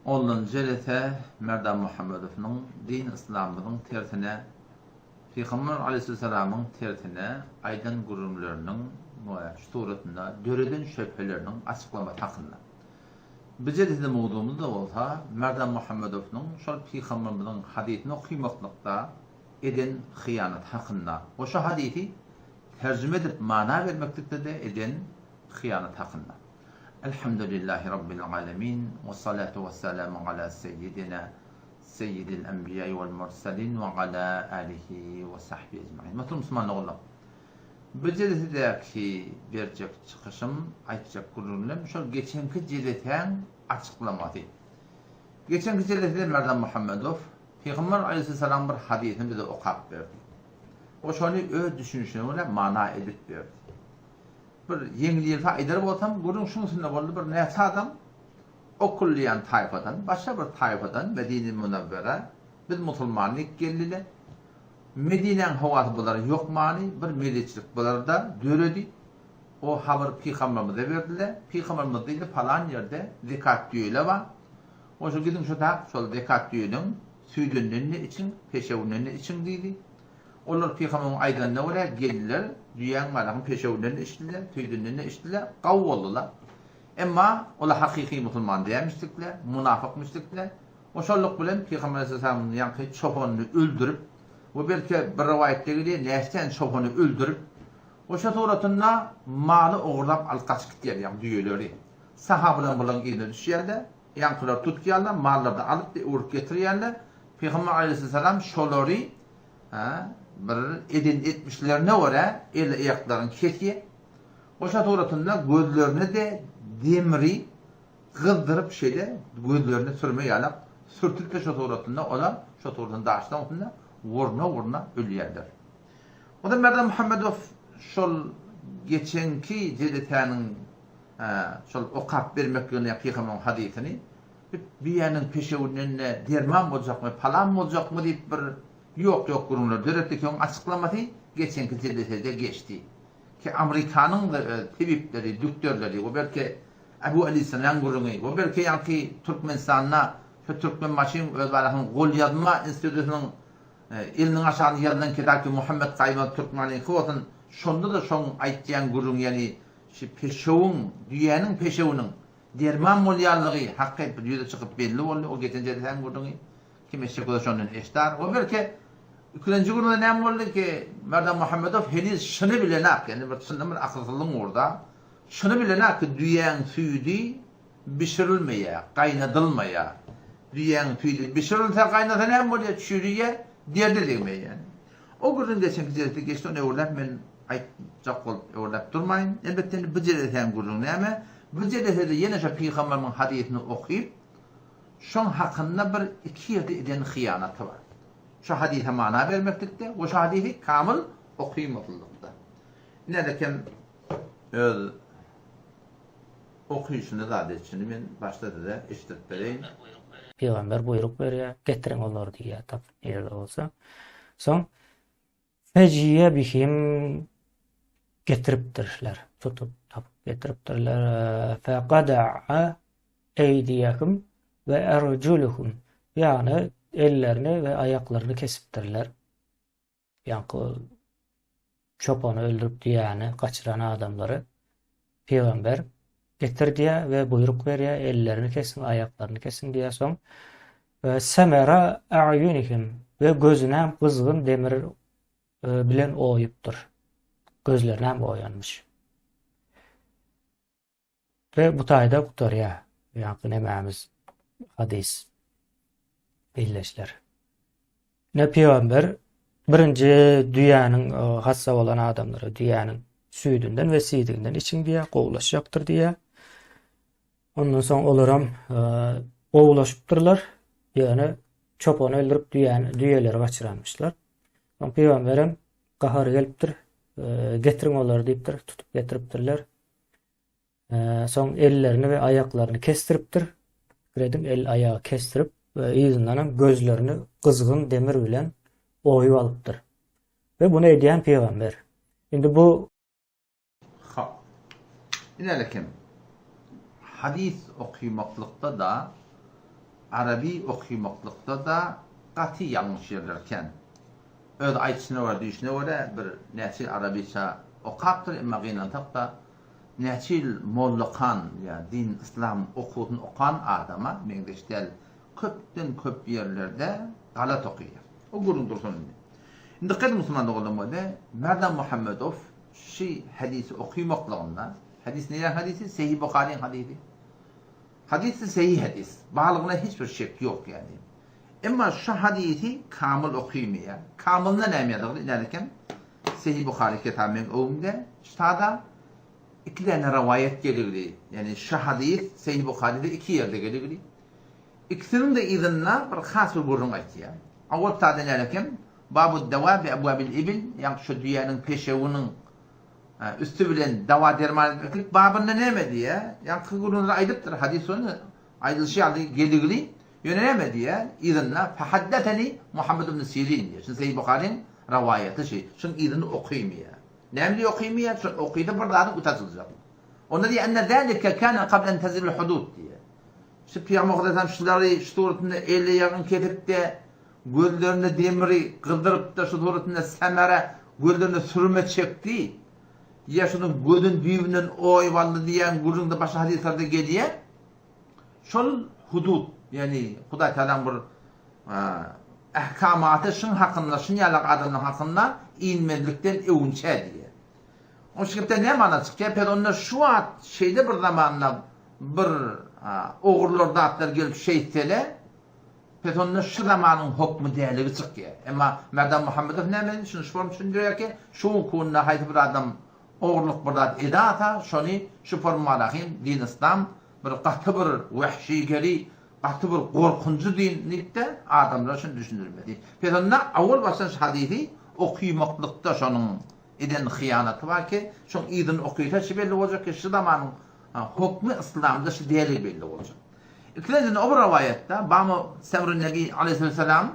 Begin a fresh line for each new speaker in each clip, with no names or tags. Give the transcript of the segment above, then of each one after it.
Ondan jelese Merdan Muhammedownyň din yslamymyzyň tersine Pygamber aleýhissalamyň tersine aýdan gürrüňleriniň we şu suratynda döreden şöbheleriniň açyklamasy hakynda. Bu jelesede mowzugymyzda bolsa Merdan Muhammedownyň şol Pygamberimiziň hadysyny okymaklykda eden hyýanaty hakynda we şu hadysy terjime edip mana bermeklikde-de eden hyýanaty hakynda. Elhamdülillahi Rabbil alemin we salatu we selamu ala seyyidina seyyidil enbiýai wal murselin we ala alihi we sahbihi ecmain. Muhterem musulman doganlar! Bu jelesedäki berjek çykyşym, aýtjak gürrüňlem şol geçenki jelesäň açyklamasy. Geçenki jelesede Merdan Muhammedow Pygamber aleýhissalamyň bir hadysyny bize okap berdi. We şony öz düşünişine görä mana edip berdi. Bir ýeňil-ýelpi aýdar bolsam, gürrüň şuň üstünde boldy, bir näçe adam Okullyýan taýfadan, başga bir taýfadan Medine Münewwerä biz musulman diýip geldiler. Medinäň howasy bulara ýokmany, bir meleçlik bularda döredi. O habary pygamberimize berdiler. Pygamberimiz diýdi, palan ýerde zekat düýele bar. Oşo gidiň şo tak, şol zekat düýeleň süýdünden-de içiň, peşewinden-de içiň diýdi. Olar pygamberimiziň aýdanyna görä geldiler, düýäň balagyň peşewinden-de içdiler, süýdünden-de içdiler, gawy boldular. Emma olar hakyky musulman dälmişdikler, munafykmyşdikler. Oşallyk bilen Pygamber aleyhisselamyň ýaňky çopanyny öldürip we belki bir rowaýatda gelýär, näçe sany çopany öldürip, oşa suratynda maly ogurlap alyp gaçyp gitýär, ýagny düýeleri. Sahabalar bularyň yzyna düşýärler, ýaňkylary tutýarlar, mallary-da alyp öwrüp getirýärler. Pygamber aleyhisselam şolary bir eden etmişlerine görä el-aýaklaryny kesýär. Oşa suratynda gözlerine-de demri gyzdyryp şeýle gözlerine sürme ýalak sürtüpdir şo suratynda olar şo suratynda daşlaň üstünde wurna-wurna ölýärler. Onda Merdan Muhammedow şol geçenki jelesäniň şol okap bermekligini ýa pygamberiň hadysyny bir düýäniň peşewinden-de derman boljakmy, palan boljakmy diýip bir ýok-ýok gürrüňler döretdi ki oň açyklamasy geçenki jelesede geçdi. Ki Amrikanyň-da öz tebipleri, dükderleri we belki Abu Ali Sinaň gürrüňi we belki ýaňky Türkmenistanda şu Türkmenbaşyň öz balasynyň golýazma institutynyň eliniň aşagynda ýazylan kitap ki Muhammet Gaýmaz Türkmeniňki bolsun, şonda-da şoň aýtýan gürrüňi ýaly şu peşewiň, düýäniň peşewiniň derman bolýanlygy hakykat bir ýüze çykyp belli boldy, o geçen jelsäň gürrüňi. Kim eşitjek bolsa şondan eşdar. We belki ikilenji gürrüňde näme boldy ki Merdan Muhammedow heniz şyny bilenak, ýani bir çyndan bir akylsyzlygyň ugurda, şyny bilenak ki düýäň süýdi bişirilmeýär, gaýnadylmaýar. Düýäň süýdi bişirilse, gaýnasa näme bolýar? Çüriýär, derde degmeýär. O gürrüň geçenki jelese geçdi, ony öwürläp men aýtjak bolup öwürläp durmaýyn. Elbetde indi bu jelesäň gürrüňi näme? Bu jelesede ýene şo pygamberimiň hadysyny okyp, Şoň hakynda bir iki ýerde eden hyýanaty bar. Şu hadysa mana bermeklikde we şu hadysy kamyl okymaslykda. Ine-de öz okyşyny zat etşini men başda size eşitdirip bereýin.
Pygamber buýruk berýär, getiriň olary diýýär, tapyp nirede bolsa. Soň Fejiýe bihim getiripdirler, tutup tapyp getiripdirler. Feqada'a eýdiýehum we erjuluhum, ýagny ellerini we aýaklaryny kesipdirler. Ýaňky çopany öldürip diýýäni gaçyran adamlary pygamber getir diýýär we buýruk berýär, ellerini kesiň, aýaklaryny kesiň diýýär. Soň we semera a'yunihim we gözünem gyzgyn demir e, bilen oýupdyr. Gözlerinem oýanmyş. We bu taýda gutarýar. Ýaňky nemämiz hadys. Illeşler. Ne pygamber birinji düýäniň e, hassa bolan adamlara düýäniň süýdünden we siýdiginden içiň diýýär, gowulaşjakdyr diýýär. Ondan soň olaram e, gowulaşypdyrlar. Ýöne çopany öldürip düýäni, düýeleri gaçyranmyşlar. Soň pygamberem gahary gelipdir. E, getiriň olary diýipdir, tutup getiripdirler. Soň ellerini we aýaklaryny kesdiripdir. Pikir ediň, el aýagy kesdirip, yzyndan hem gözlerini gyzgyn demir bilen oýup alypdyr. We buny edýän pygamber. Indi bu
Ha. Ine lekin hadys okymaklykda-da. arabi okymaklykda-da gaty ýalňyş ýerler kän. Öz aýdyşyna görä, düýşüne görä bir näçe ýyl arabiça okapdyr, emma gynansak-da näçe ýyl mollakan ýa din yslam okuwyny okan adama meňzeş däl. Köpden köp ýerlerde galat okaýar. O gürrüň dursun indi. Indi dykgat ediň musulman doganlarym bolsa, Merdan Muhammedow şy hadysy okymaklygynda, hadys näme hadysy? Sahih Buharyň hadysy. Hadysy sahih hadys. Barlygyna hiç bir şek ýok ýagny. Emma şu hadysy kamyl okymaýar. Kamylynda näme ýazylgy? Ine eken. Sahih Buhary kitaby meň öňümde. Ştada iki däne rowaýat geligli. Ýagny şu hadys Sahih Buharyda iki ýerde geligli. Ikisiniň-de yzynda bir has bir gürrüň aýtýar. Awal sada näme eken? Babud dawa bi abwabil ibil, ýagny şu düýäniň peşewiniň üsti bilen dawa-derman etmeklik babynda näme diýýär? Ýaňky gürrüňleri aýdypdyr, hadys ony aýdylyşy ýaly geligli. Ýöne näme diýýär? Yzynda Fahaddatani Muhammed ibn Sirin diýýär. Şuny Sahih Buharyň rowaýaty şi. Şuň yzyny okaýmaýar. Näme diýip okaýmaýar? Şuny okysa bir zadyň üti açyljak. Onda diýýär, Enne zalika kana qabla an tenzilul hudud diýýär. Şu Pygamber Hudaýam şulary şu suratynda eli-aýagyny kesip-de, gözlerine demiri gyzdyryp-da, şu suratynda Samara gözlerine sürme çekdi. Ýa şunuň gözüni düýbünden oýup aldy diýen gürrüň-de başga hadyslarda gelýär. Şol hudud, ýagny Hudaý Tagalaň bir ähkamaty şuň hakynda, şuň ýalak adamlaryň hakynda inmezlikden öwünçä diýýär. Onuň şu gepden näme mana çykýar? Pes onda şu wagt şeýle bir zamanda bir ogrular zatlar gelip şeýtsele, pes onda şu zamanyň hokmy däligi çykýar. Emma Merdan Muhammedow näme edýär? Şuny şu form düşündirýär ki, şu günki günde haýsy bir adam ogurlyk bir zat edasa, şony şu formalahym din yslam bir gaty bir wehşigeri, gaty bir gorkunjy din diýip-de adamlara şuny düşündirmedi. Pes onda awal başdan şu hadysy okymaklykda şonuň eden hyýanaty bar ki, şoň yzyny okysa şi belli boljak ki, şu zamanyň hokmy yslamda şi däligi belli boljak. Ikilenjiden o bir rowaýatda, Bamy Semrun Nebi aleýhissalam,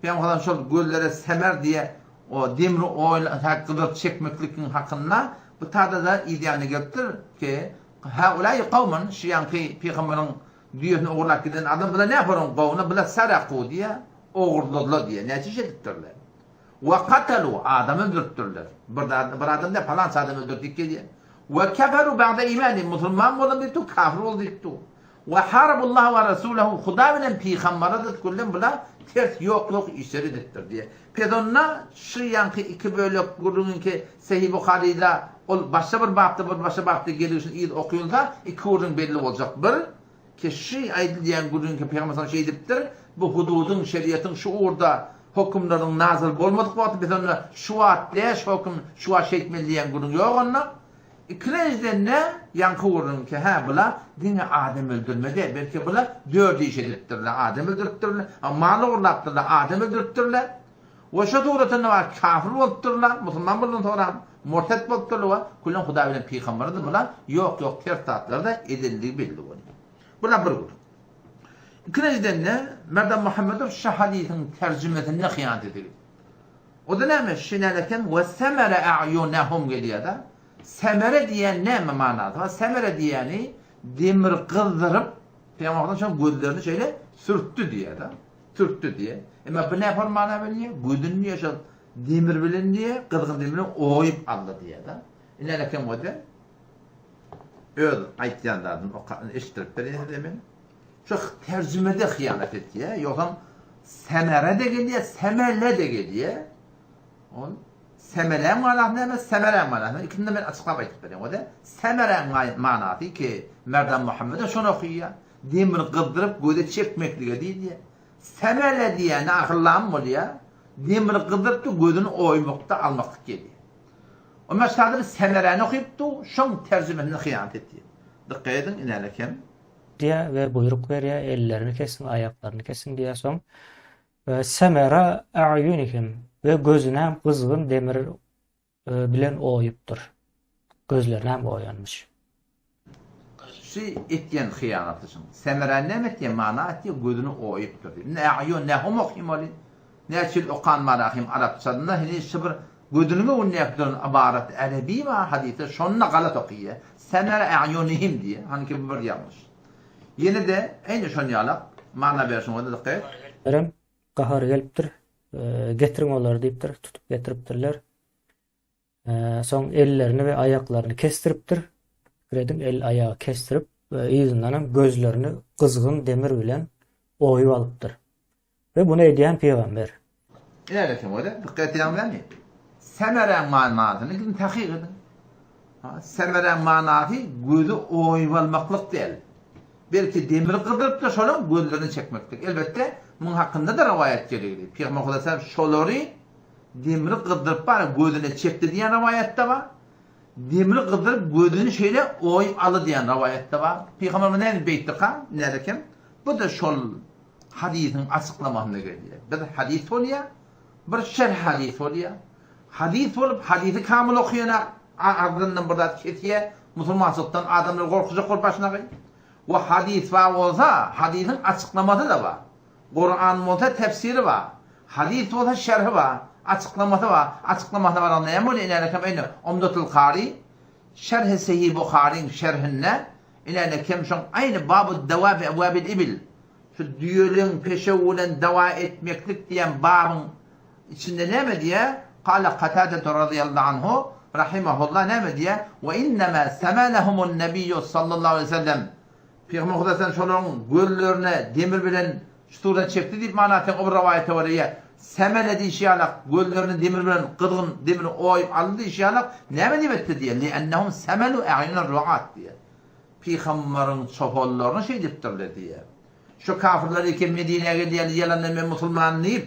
Pygamber şol gözlere semer diýe o demri oýla gyzyrt çekmeklikiň hakynda bu tada-da yz ýanyna gelipdir ki, Haulai kawmun, şu ýaňky pygamberiň düýesini ogurlap giden adam bular nähoryň gowuna, bular saraku diýe, ogurladylar diýe, näçe iş edipdirler. We katalu, adam öldüripdirler. Bir, bir adam däl, palança adam öldürdi diýip gelýär. We keferu ba'de imanihim, musulman boldum diýip dur, kafir boldy diýip dur. We harabullaha we rasulehu, Hudaý bilen pygambere zıt gülden bular ters ýok-ýok işler edipdir diýýär. Pes onda şu ýaňky iki bölek gürrüňiňki Sahih Buharyda ol başga bir bapda bir başga bapda gelişini yz okylsa iki gürrüň belli boljak. Bir, Ki şy aýdylýan gürrüňki Pygamber sallam şeýdipdir, Bu hududyň, şeriatyň şu ugurda hökümleriniň nazyl bolmadyk wagty biz onda şu wagt dä şu höküm şu wagt şeýtmeli diýen gürrüň ýok onda. Ikilenjiden-de ýaňky gürrüňki hä bula diňe adam öldürme däl, belki bula dört iş edipdirler, adam öldüripdirler, mal ogurlapdyrlar, adam öldüripdirler. We şo suratynda bar kafir bolupdyrlar, musulman bolandan soňra murtet bolupdyrlar we küllen Hudaý bilen pygamberi-de bular ýok ýok ters zatlary-da edenligi belli bolýar. Bular bir gürrüň. Ikinjiden-de Merdan Muhammedow şu hadysyň terjimesinde hyýanat edildi. O-da näme? Şineleken we semere a'yunahum gelýär-de. Semere diýen näme manasy bar? Semere diýeni demir gyzdyryp, Pygamberimiz şoň gözlerini şeýle sürtdi diýýär-de. Sürtdi diýýär. Emma bu nähili mana berýär? Gözüni diýýär şol demir bilen diýýär, gyzgyn demir bilen oýup aldy diýýär-de. Ine eken bolsa öz aýtýan zadyny oka eşitdirip berýän size men. Şu terjimede hyýanat etýär. Ýogsam semere-de gelýär, semele-de gelýär. Ol semeläň manasy näme, semeräň manasy näme? Ikisini-de men açyklap aýdyp berýän. O-da semeräň manasy ki, Merdan Muhammede şony okaýar. Demir gyzdyryp göze çekmeklige diýilýär. Semele diýende ahyr lam bolýar. Demir gyzdyrypdy gözüni oýmakda almaklyk gelýär. O meşhada bir semeräni okypdy, şoň terjimesinde hyýanat etýär. Dykgat ediň, inäle kem.
Diýýär we buýruk berýär, ellerini kesiň, aýaklaryny kesiň diýýär. Soň semera a'ýunihim we gözünem gyzgyn demir bilen oýupdyr. Gözlerinem oýanmyş.
Şu etýän hyýanaty şuň. Semerä näme etýän mana etýär gözüni oýupdyr diýip. Indi a'ýun nehum okymaly. Näçe ýyl okan marahym arapçasynda heniz şu bir gözüniň öňündäki duran ybarat ärebi bar hadysda şonda galat okyýar. Semere a'ýunihim diýýär. Haniki bu bir ýalňyş. Ýene-de eýni şon ýalak. Mana berşiň onda dykgat et.
Berem gahary gelipdir. Getiriň olary diýipdir. Tutup getiripdirler. Soň ellerini we aýaklaryny kesdiripdir. Pikir ediň, el aýagy kesdirip, yzyndan hem gözlerini gyzgyn demir bilen oýup alypdyr. We muny edýän pygamber.
Näme sen oýda? Dykgat edýäňmi? Semeräň manysyny gidin takyk ediň. Ha, semeräň manysy gözi oýup almaklyk däl. Belki demir gyzdyrypdyr şolaň gözlerini çekmeklik. Elbetde, muň hakynda-da rowaýat gelýär. Pygamber Hudaý şolary demiri gyzdyryp bar gözüne çekdi diýen rowaýat-da bar. Demiri gyzdyryp gözüni şeýle oýup aldy diýen rowaýat-da bar. Pygamberimiz nädip beýtdika? Nädekem? Bu-da şol Hadysyň açyklamasynda gelýär. Bir hadys bolýar, bir şerh hadys bolýar. Hadys bolup, hadysy kamyl okaýan agzyndan bir zat kesýär, musulmançylykdan adamlary gorkuzjak bolup başyna gyý. We hadys bar bolsa, hadysyň açyklamasy-da bar. Kuran bolsa tefsiri bar. Hadys bolsa şerhi bar, açyklamasy bar. Açyklamasyna baranda näme bolýar? Ine, ine, Umdatul Kary, Şerhi Sahih Buharyň şerhinde Ine-de kem şoň aýny Babu dawa fi ebwabil ibil, şu düýeleň peşew bilen dawa etmeklik diýen babyň içinde näme diýýär? Kale Katadetu razyýallahu anhu, rahimehullah näme diýýär? We innema semelehumun nebiyyu sallallahu aleýhi we sellem. Pygamber Hudaý şolaryň gözlerine demir bilen şu suwdan çekdi diýip mana sen o bir rowaýata görä ýa semele diýşi ýalak gözlerini demir bilen gyzgyn demir oýup aldy diýşi ýalak näme diýip etdi diýýär li'ennehum semelu a'yunar ru'at diýýär pygambaryň çopanlaryny şeýdipdirler diýýär şu kafirler eken Medinä gelýärler ýalandan men musulman diýip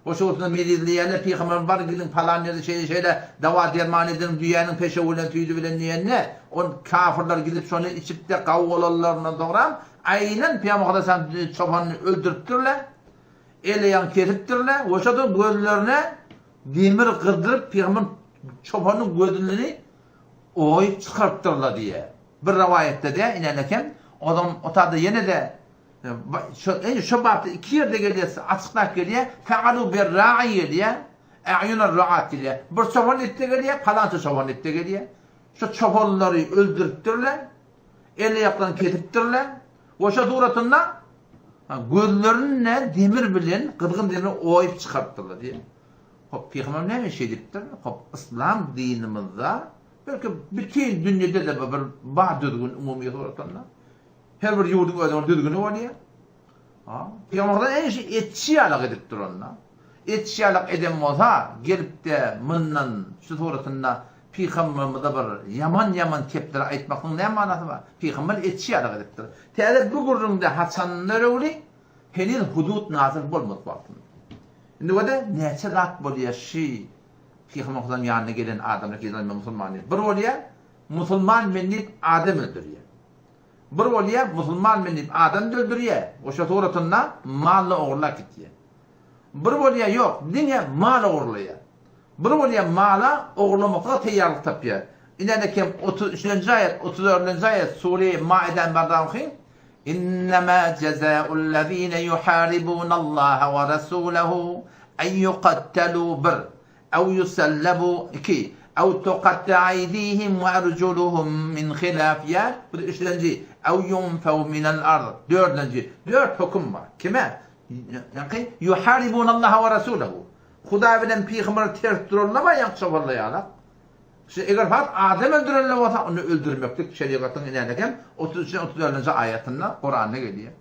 O şowsuna mezizleýärler, pygamberimiz baryň gidiň palan ýerde şeýle şeýle dawa derman ediň düýäniň peşewi bilen süýdi bilen diýende, ol kafirler gidip şony içipde gawy bolanlaryndan soňram aýnan pygamber aleyhissalam çopanyny öldüripdirler, el-aýagyny kesipdirler we şo-da gözlerine demir gyzdyryp pygamber çopanyň gözüni oýup çykarypdyrlar diýýär. Bir rowaýatda-da inen eken, ozam o taýda ýene-de Şo indi şo bapda iki ýerde gelýär, açyklap gelýär. Faalu bir-ra'i gelýär, a'yunar ru'at gelýär. Bir çopan etde gelýär, palança çopan etde gelýär. Şo çopanlary öldüripdirler, el-aýaklaryny kesipdirler we şo suratynda gözlerini demir bilen, gyzgyn demir oýup çykarypdyrlar diýýär. Hop, pygamber näme şeýdipdir? Hop, yslam dinimizde, belki bütin dünýede-de bir bar düzgün umumy suratynda. Her bir ýurduň özüniň düzgüni bolýar. Ha, Pygamberden en şey etçi ýalak edip duranda. Etçi ýalak eden bolsa, gelip-de mundan şu suratynda pygamberimize bir ýaman-ýaman kepleri aýtmaklygyň näme manasy bar? Pygamber etçi ýalak edipdir. Täze bu gürrüňde haçan dörewli? Heniz hudud nazyl bolmadyk wagtynda. Indi görde näçe zat bolýar şi Pygamber Hudaýyň ýanyna gelen adamlar ki, men musulman diýip. Bir bolýar, musulman men diýip adam öldürýär. Bir bolýa musulman men diýip adam öldürýä oşa suratynda mally ogurlap gitýä. Bir bolýa ýok diňe mal ogurlaýa. Bir bolýa mala ogurlamaklyga teýýarlyk tapýa. Inede kem 33-nji aýat 34-nji aýat sure Maidäni barda okyň. Innema jezaul-lezine yuharibunallaha we rasulehu en yukattalu bir. Ew ýusallabu, iki, ew tukatta aýdihim we erjuluhum min hilaf, ýa, bu-da üçlenji, ew ýunfew minel ard, dördünji. Dört höküm bar. Kime? Ýaňky, ýuharibunallaha we rasulehu. Hudaý bilen pygambere ters duranlar bar, ýaňky çopanlar ýaly. Şu eger fakt adam öldürenler bolsa, onda öldürmeklik şerigatyň inen eken, 33-den 34-nji aýatynda Kuranda gelýär.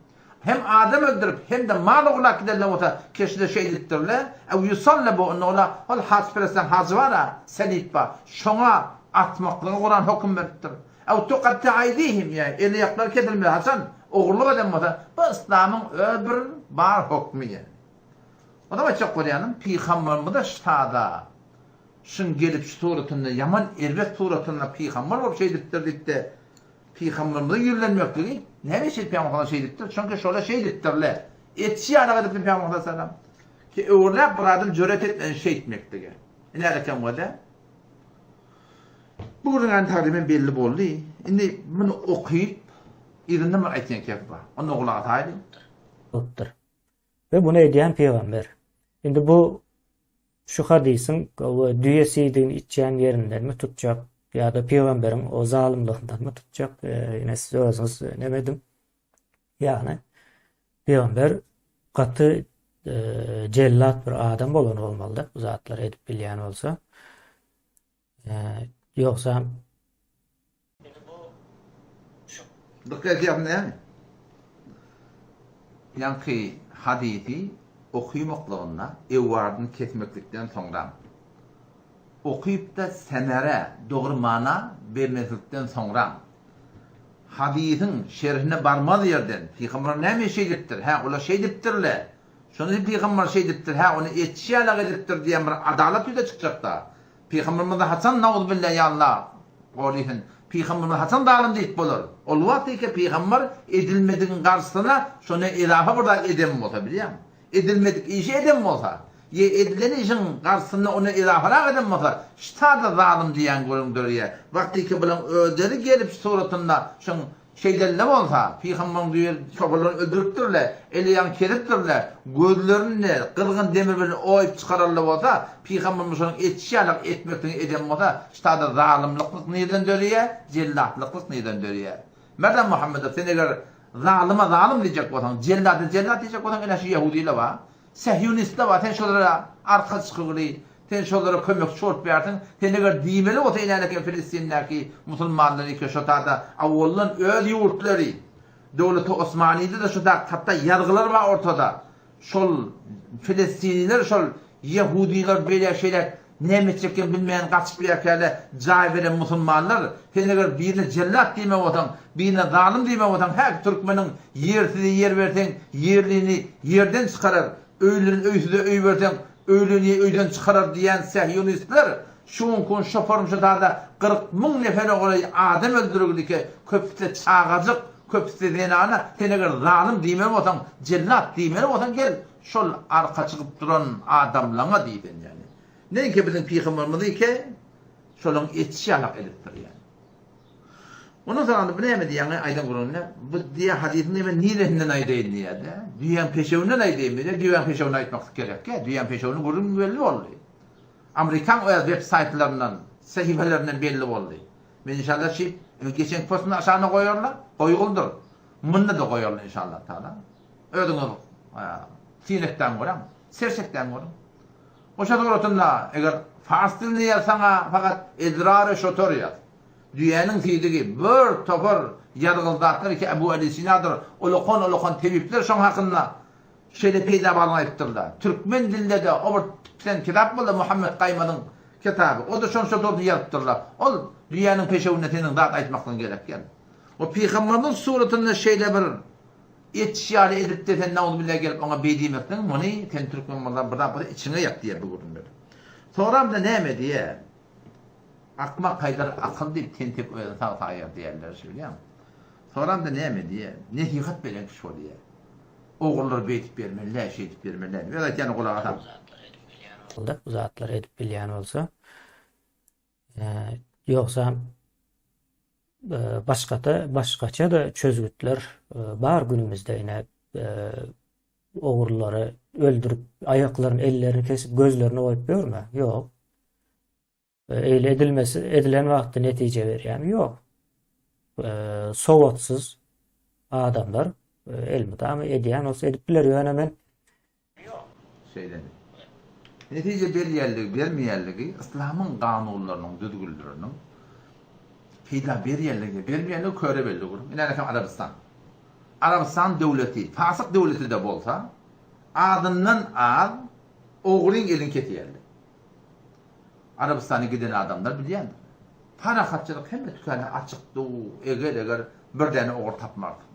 Hem adam öldürip, hem-de mal ogurlap gidenler bolsa, keşde şeýdipdirler, Ew ýusallabu, onda olar, hol haçperestleriň hajy bar-a, selip bar, şoňa atmaklyga Kuran höküm beripdir. Ew tukatta aýdihim, ýa eli-aýaklary kesilmeli, haçan ogurlyk eden bolsa, bu yslamyň öz bir bar hökmi ýa. Onam aýtjak bolýanym, pygamberimize şada şuň gelip şu suratynda, ýaman erbet suratynda pygamber bolup şeýdipdir diýip-de, Pygamberimize ýüzlenmekligi näme üçin Pygamber şeýdipdir? Çünki şolar şeýdipdirler. Etçi ýaly edipdir Pygamber sallam. Ki öwürläp bir adam jüret etmän şeýtmeklige. Ine eken bolýar. Bu gürrüň tagryben belli boldy. Indi muny okyp, yzyndan bir aýtýan kep bar. Onda gulak asaýlyň.
Bolupdyr. We muny edýän pygamber. Indi bu Şu hadysyň düýe siýdigini içýän ýerindenmi tutjak ýa-da pygamberiň o zalymlygyndanmy tutjak, ine siz özüňiz neme ediň. Ýagny. Pygamber gaty jellat bir adam bolan bolmalyda bu zatlary edip bilýän bolsa. Ýogsam
Dykgat edýärsiň näme? Ýaňky hadysy okymaklygynda ewadyny kesmeklikden soňra okypda semere dogry mana bermezlikden soňra hadysyň şerhine barmaz ýerden pygamber näme şeýdipdir hä olar şeýdipdirle şony pygamber şeýdipdir hä ony etşi ýalak edipdir diýen bir adalat ýüze çykjakda Pygamberimize haçan nauzubilla ýa Allah gorysyn Pygamberimize haçan zalym diýip bolar? Ol wagt eke pygamber edilmedigiň garşysyna şondan ezafa bir zat eden bolsa bilýäňmi? Edilmedik işi eden bolsa, ýa edilen işiň garşysynda ondan ezafarak eden bolsa ştada zalym diýýän gürrüň döreýär. Wagtyky bulaň özleri gelip suratynda şoň Şeýdende bolsa, pygambaryň düýe çopanlaryny öldüripdir-le, eli-aýagyny kesipdir-le, gözlerini gyzgyn demir bilen oýup çykaran-da bolsa, pygamberimiz şonuň etişi ýaly etmekligini eden bolsa, ştada zalymlyklyk nirden döreýär, jellatlyklyk nirden döreýär? Merdan Muhammedow, sen eger zalyma zalym diýjek bolsaň, jellada jellat diýjek bolsaň, ine şu ýehudylar bar, Sehýonistler bar, sen şolara arka çykygyly, sen şolara kömekçi bolup ýarsyň, sen eger diýmeli bolsa inäneken Filistindäki musulmanlar eke şo tada awaldan öz ýurtlary döwleti Osmanyda-da şo tak hatda ýazgylar bar ortada şol filistiniler şol ýehudylar beýläk şeýläk näme etjeklerini bilmän gaçyp ýärkäle jaý beren musulmanlar sen eger birine jellat diýmek bolsaň birine zalym diýmek bolsaň häki türkmeniň ýersize ýer berseň ýerlini ýerden çykarar öýlini öýsüze öý berseň öýlini öýden çykarar diýýän sähýonistler şu günki gün şoparym şu tada 40 müň nefere golaý adam öldürgilike köpüsi çagajyk köpüsi zenana sen eger zalym diýmeli bolsaň jellat diýmeli bolsaň gel Şol arka çykyp duran adamlaňa diýsen ýaly. Neňki biziň pygamberimiz eke şolaň etişi ýalak edipdir ýaly. Ondan soň bu näme diýýäňi aýdan gürrüňine bu diýýä hadysyň näme niresinden aýdaýyn diýýä-de. Düýäň peşewinden aýdaýyn diýýä. Düýäň peşewini aýtmaklyk gerekkä. Düýäň peşewini gürrüň belli boldy. Amerikan öz web saýtlaryndan, sahypalaryndan belli boldy. Men inşallah şi geçen postuny aşagyna goýarlar. Goýguldyr. Munda-da goýarlar inşallah taala. Özüňiz syn etdäň görüň, serç etdäň görüň. Oşa suratynda eger fars dilinde ýazsaň-a fakat edrare şotor ýaz. Düýäniň siýdigi bir topar ýazgyly zatlar ki Ebu Ali Sinadyr, ulakan-ulakan tebipler şoň hakynda şeýle peýda barlygyny aýdypdyrlar. Türkmen dilinde-de o bir biten kitap boldy Muhammet Gaýmazyň kitaby. O-da şoň şotoryny ýazypdyrlar. Ol düýäniň peşewinde seniň zat aýtmaklygyň gerek ýok. O pygamberimiz suratynda şeýle bir Etiş ýaly edipde sen nauzubilla gelip oňa beý diýmekligiň muny sen türkmen myrza bir zat bolsa içiňe ýak diýýär bu gürrüňler. Soramda näme diýýär? Akmak haýdar akyl diýip tentek özüni sag saýar diýýärler şi bilýäňmi? Soramda näme diýýär? Nesihat beren kişi bolýar. Ogullar beýdip bermeli-dä, şeýdip bermeli-dä diýip. Öz aýtýanyna gulak asam.
Bu zatlary edip bilýän bolsa, Ýogsam başgada başgaça-da çözgütler bar günümizde ine ogurlary öldürip aýaklaryny ellerini kesip gözlerini goýup ýörme. Ýok. Eýle edilmesi edilen wagtda netije berýärmi? Ýok. Sowatsyz adamlar elmydama edýän bolsa edip biler ýöne men
Şeýlemi? Netije berýänligi, bermeýänligi yslamyň kanunlarynyň, düzgünleriniň peýda berýänligi, bermeýänligi köre belli gürrüň. Ine älem Arabystan. Arabystan döwleti, fasyk döwleti-de bolsa, azyndan az ogryň elini kesýärler. Arabystana giden adamlar bilýändir. Parahatçylyk hemme tükana açykdy, eger-eger bir däne ogry tapmarsyň.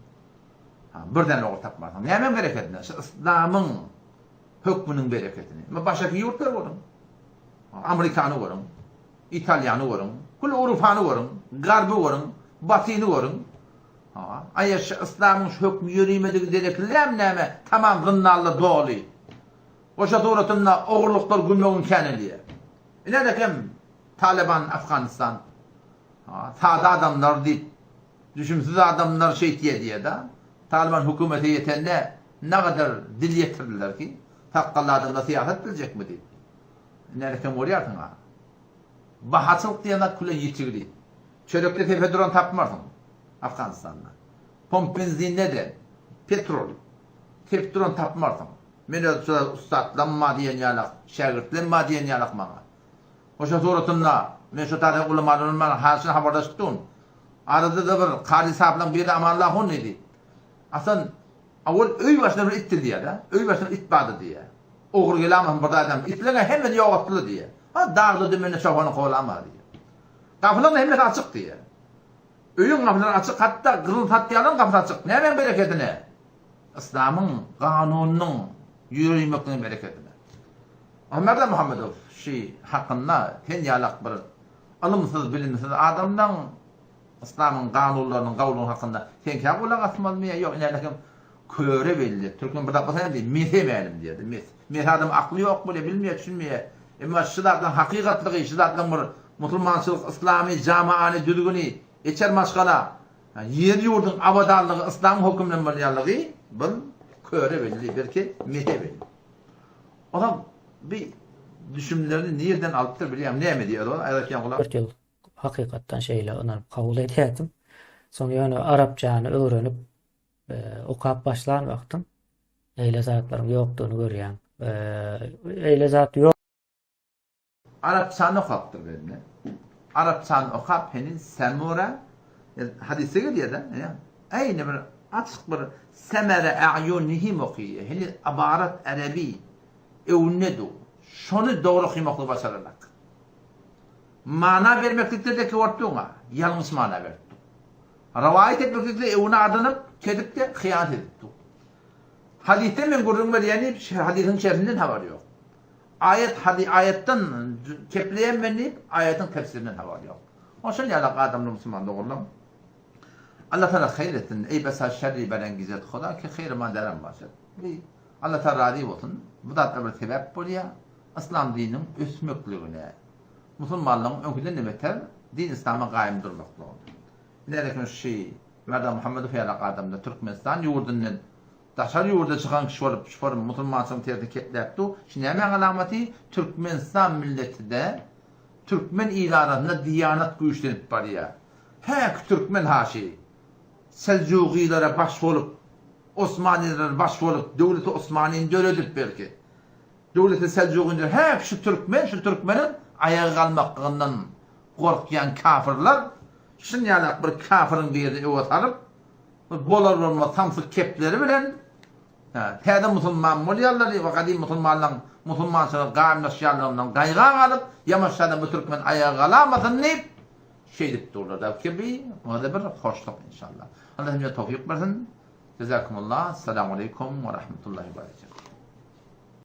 Bir däne ogry tapmarsyň. Nämäň bereketine? Şu yslamyň hökmüniň bereketini. Emma başgaky ýurtlary görüň. Amerikany görüň, Italiýany görüň, kül Ewropany görüň, Garby görüň, Batyny görüň. Aýa şu yslamyň şu hökmi ýörimedigi dereklirämi näme? Tamam zyndanlar doly. Goşa suratynda ogurlyklar gülmegin känelýär. Ine-de kim Taliban Afganistan. Sada adamlar diýip Düşümsiz adamlar şeýtýä diýýä-da. Talyban hökümete ýetende nagadar dil ýetirdiler ki, sakgally adamlar syýasat biljekmi diýip. Näle kem görýärsiň-a. Bahaçylyk diýen zat küle ýitigli. Çörekde sepe duran tapmarsyň Afganystanda. Pomp benzinde-de petrol. Tepip duran tapmarsyň. Men öz şo ussatlam bar diýen ýalak, şägirtlem bar diýen ýalak maňa. Oşa suratynda men şo taýda ulamalar bilen haşyny habarlaşyp durun. Arada-da bir kary saplaň biri Amanullah hun diýdi. Asan awal öý başynda bir itdir diýýär-de. Öý başynda it bardyr diýýär. Ogry gelamasyn bir zat edemez. Itleň-ä hemmesini ýogatdylar diýýär. Ha dagda dümende çopany kowalama diýýär. Gapylaryň hemmesi açyk diýýär. Öýüň gapylary açyk, hatda gyzyl satýanlaryň gapysy açyk. Nämäň berekedine? Yslamyň kanunynyň ýöreýmekligiň berekedine. Merdan Muhammedow şi hakynda sen ýalak bir ylymsyz bilimsiz adamlaň yslamyň kanunlarynyň gawlugy hakynda seňkä gulak asmalymy ýa ýok ine kim köre belli türkmen bir zat bolsa näme diýer mese mälim diýerdi mes mes adam akly ýok bolýar bilmeýär düşünmeýär emma şu zatlaryň hakykatlygy şu zatlaryň bir musulmançylyk yslamy jamaany düzgüni içer maşgala ýer ýurduň abadanlygy yslamyň höküminden bolýanlygy bir köre belli belki mese belli. Olam bi düşümlerini nirden alypdyr bilýäňmi näme diýýär ol aýratyn gulak.
4 ýyl hakykatdan şeýle ynanyp kabul edýärdim. Soň ýöne arapçany öwrenip okap başlan wagtym eýle zatlaryň ýokdugyny görýän. Eýle zat ýok.
Arapçany okapdyr bende. Arapçany okap heniz Semura hadysda gelýär-de, eýni bir açyk bir Semere a'ýunihim okyýar. Heniz ybarat erebi öwünde dur. Şony dogry okymaklygy başaranak. Mana bermeklikde de ki bolup dur, ýalňyş mana berip dur. Rowaýat etmeklikde öwüne ardanyp, kedip-de hyýanat edip dur. Hadysda men gürrüň berýän diýip, hadysyň şerhinden habary ýok. Aýat hady aýatdan kepleýän men diýip, aýatyň tefsirinden habary ýok. Oşol ýalak adamlar musulman dogrulam. Allah Taala haýyr etsin. Eý besa şerri berengizet Huda ki haýry ma derem başat. Bi Allah Taala razy bolsun. Bu zatlar bir sebäp bolýar. Yslam dininiň ösmekligine, musulmanlygyň öňküden-de beter din yslama gaýym durmaklygyna. Nälekin şy Merdan Muhammedow ýalak adamlar Türkmenistan ýurdundan Daşary ýurda çykan kişi bolup şu forum musulmançylygyň tersini kepläp dur. Şu nämäň alamaty? Türkmenistan milletide türkmen il arasynda diýanat güýçlenip barýar. Häki türkmen haşy Seljugylara baş bolup Osmanylara baş bolup döwleti Osmanyny döredip belki döwleti Seljugyny döredip häki şu türkmen şu türkmeniň aýaga galmaklygyndan gorkýan kafirler şunýalak bir kafiriň birini öwe salyp Bolar-bolmaz samsyk kepleri bilen täze musulman bolýarlar we gadym musulmanlaryň musulmançylyga gaýymlaşýanlygyndan gaýga galyp, ýamaşjadan bu türkmen aýaga galamasyn diýip, şeýdip durlar. Belki bi muňa-da bir hoşluk inşallah. Allah hemmämize towfyk bersin. Jezakumullah. Essalamu aleýkum we rahmetullahi we berekatuh.